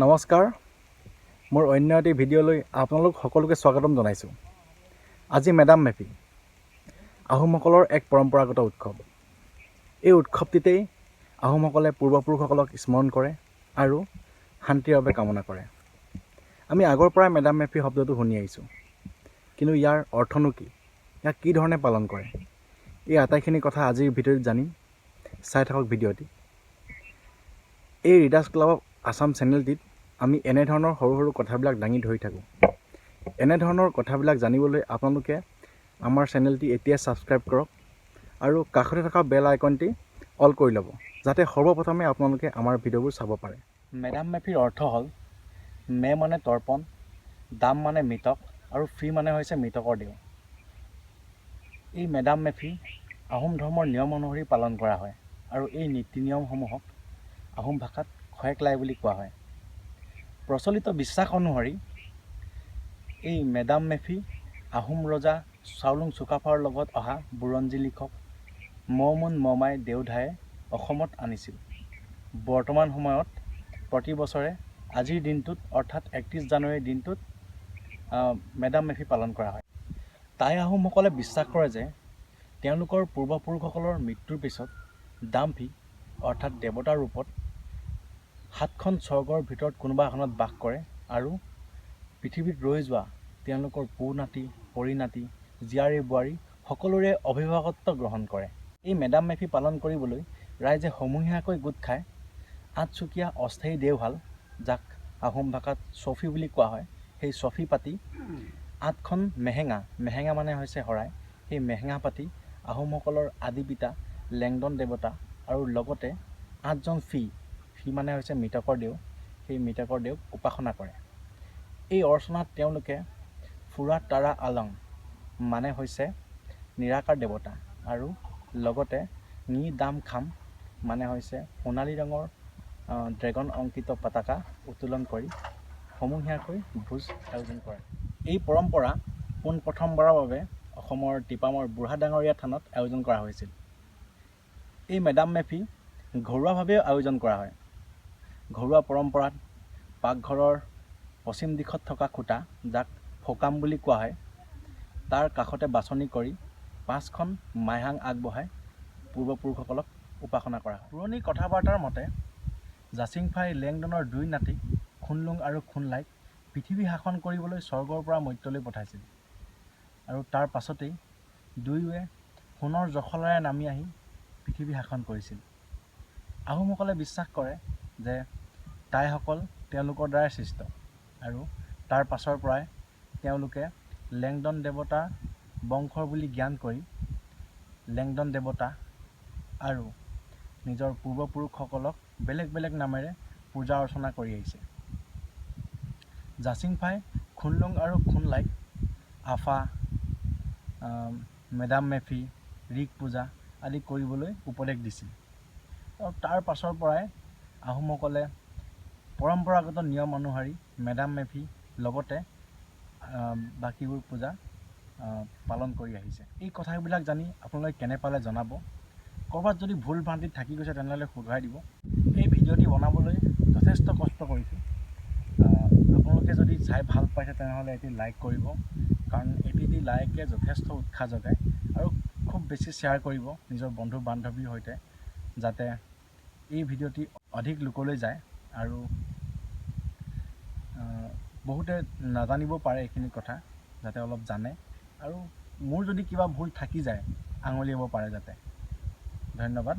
নমস্কাৰ, মোৰ অন্য এটি ভিডিঅ'লৈ আপোনালোক সকলোকে স্বাগতম জনাইছোঁ। আজি মেডাম মেফি, আহোমসকলৰ এক পৰম্পৰাগত উৎসৱ। এই উৎসৱটিতেই আহোমসকলে পূৰ্বপুৰুষসকলক স্মৰণ কৰে আৰু শান্তিৰ বাবে কামনা কৰে। আমি আগৰ পৰাই মেডাম মেফি শব্দটো শুনি আহিছোঁ, কিন্তু ইয়াৰ অৰ্থনো কি, ইয়াক কি ধৰণে পালন কৰে, এই আটাইখিনি কথা আজিৰ ভিডিঅ'টোত জানিম। চাই থাকক ভিডিঅ'টি। এই ৰিডাৰ্ছ ক্লাব অফ আছাম চেনেলটিত আমি এনেধৰণৰ সৰু সৰু কথাবিলাক দাঙি ধৰি থাকোঁ। এনেধৰণৰ কথাবিলাক জানিবলৈ আপোনালোকে আমাৰ চেনেলটি এতিয়াই ছাবস্ক্ৰাইব কৰক আৰু কাষতে থকা বেল আইকনটি অল কৰি ল'ব, যাতে সৰ্বপ্ৰথমে আপোনালোকে আমাৰ ভিডিঅ'বোৰ চাব পাৰে। মেডাম মেফিৰ অৰ্থ হ'ল মে মানে তৰ্পণ, দাম মানে মৃতক আৰু ফি মানে হৈছে মৃতকৰ দেও। এই মেডাম মেফি আহোম ধৰ্মৰ নিয়ম অনুসৰি পালন কৰা হয় আৰু এই নীতি নিয়মসমূহক আহোম ভাষাত খয়েক লাই বুলি কোৱা হয়। প্ৰচলিত বিশ্বাস অনুসৰি এই মেডাম মেফি আহোম ৰজা চাওলুং চুকাফাৰ লগত অহা বুৰঞ্জী লিখক মৌমুন মমাই দেওধায়ে অসমত আনিছিল। বৰ্তমান সময়ত প্ৰতি বছৰে আজিৰ দিনটোত, অৰ্থাৎ 31 জানুৱাৰীৰ দিনটোত মেডাম মেফি পালন কৰা হয়। টাই আহোমসকলে বিশ্বাস কৰে যে তেওঁলোকৰ পূৰ্বপুৰুষসকলৰ মৃত্যুৰ পিছত দামফি, অৰ্থাৎ দেৱতাৰ ৰূপত সাতখন স্বৰ্গৰ ভিতৰত কোনোবা এখনত বাস কৰে আৰু পৃথিৱীত ৰৈ যোৱা তেওঁলোকৰ পো নাতি, পৰিনাতি, জীয়াৰী, বোৱাৰী সকলোৰে অভিভাৱকত্ব গ্ৰহণ কৰে। এই মেডাম মেফি পালন কৰিবলৈ ৰাইজে সমূহীয়াকৈ গোট খাই আঠচুকীয়া অস্থায়ী দেওশাল, যাক আহোম ভাষাত চফি বুলি কোৱা হয়, সেই চফি পাতি আঠখন মেহেঙা, মেহেঙা মানে হৈছে শৰাই, সেই মেহেঙা পাতি আহোমসকলৰ আদি পিতা লেংডন দেৱতা আৰু লগতে আঠজন ফি, ফি মানে হৈছে মৃতকৰ দেও, সেই মৃতকৰ দেওক উপাসনা কৰে। এই অৰ্চনাত তেওঁলোকে ফুৰা তাৰা আলং মানে হৈছে নিৰাকাৰ দেৱতা আৰু লগতে নি দাম খাম মানে হৈছে সোণালী ৰঙৰ ড্ৰেগন অংকিত পতাকা উত্তোলন কৰি সমূহীয়াকৈ ভোজ আয়োজন কৰে। এই পৰম্পৰা পোনপ্ৰথমবাৰৰ বাবে অসমৰ টিপামৰ বুঢ়া ডাঙৰীয়া থানত আয়োজন কৰা হৈছিল। এই মেডাম মেফি ঘৰুৱাভাৱেও আয়োজন কৰা হয়। ঘৰুৱা পৰম্পৰাত পাকঘৰৰ পশ্চিম দিশত থকা খুঁটা, যাক ফকাম বুলি কোৱা হয়, তাৰ কাষতে বাছনি কৰি পাঁচখন মাইহাং আগবঢ়াই পূৰ্বপুৰুষসকলক উপাসনা কৰা হয়। পুৰণি কথা বাৰ্তাৰ মতে জাচিংফাই লেংডনৰ দুই নাতি খুনলুং আৰু খুনলাইক পৃথিৱী শাসন কৰিবলৈ স্বৰ্গৰ পৰা মৰ্ত্যলৈ পঠাইছিল আৰু তাৰ পাছতেই দুয়োৱে সোণৰ জখলাৰে নামি আহি পৃথিৱী শাসন কৰিছিল। আহোমসকলে বিশ্বাস কৰে যে টাইসকল তেওঁলোকৰ দ্বাৰাই সৃষ্ট আৰু তাৰ পাছৰ পৰাই তেওঁলোকে লেংডন দেৱতাৰ বংশৰ বুলি জ্ঞান কৰি লেংডন দেৱতা আৰু নিজৰ পূৰ্বপুৰুষসকলক বেলেগ বেলেগ নামেৰে পূজা অৰ্চনা কৰি আহিছে। জাচিংফাই খুনলুং আৰু খুনলাইক আফা, মেডাম মেফি, ৰিক পূজা আদি কৰিবলৈ উপদেশ দিছিল আৰু তাৰ পাছৰ পৰাই আহোমসকলে পৰম্পৰাগত নিয়ম অনুসৰি মেডাম মেফি লগতে বাকীবোৰ পূজা পালন কৰি আহিছে। এই কথাবিলাক জানি আপোনালোকে কেনে পালে জনাব। ক'ৰবাত যদি ভুল ভ্ৰান্তি থাকি গৈছে, তেনেহ'লে শুধৰাই দিব। এই ভিডিঅ'টি বনাবলৈ যথেষ্ট কষ্ট কৰিছোঁ। আপোনালোকে যদি চাই ভাল পাইছে, তেনেহ'লে এটি লাইক কৰিব, কাৰণ এটি এটি লাইকে যথেষ্ট উৎসাহ যোগায় আৰু খুব বেছি শ্বেয়াৰ কৰিব নিজৰ বন্ধু বান্ধৱীৰ সৈতে, যাতে এই ভিডিঅ'টি অধিক লোকলৈ যায় আৰু বহুতে নাজানিব পাৰে এইখিনি কথা, যাতে অলপ জানে আৰু মোৰ যদি কিবা ভুল থাকি যায়, আঙুলিয়াব পাৰে যাতে। ধন্যবাদ।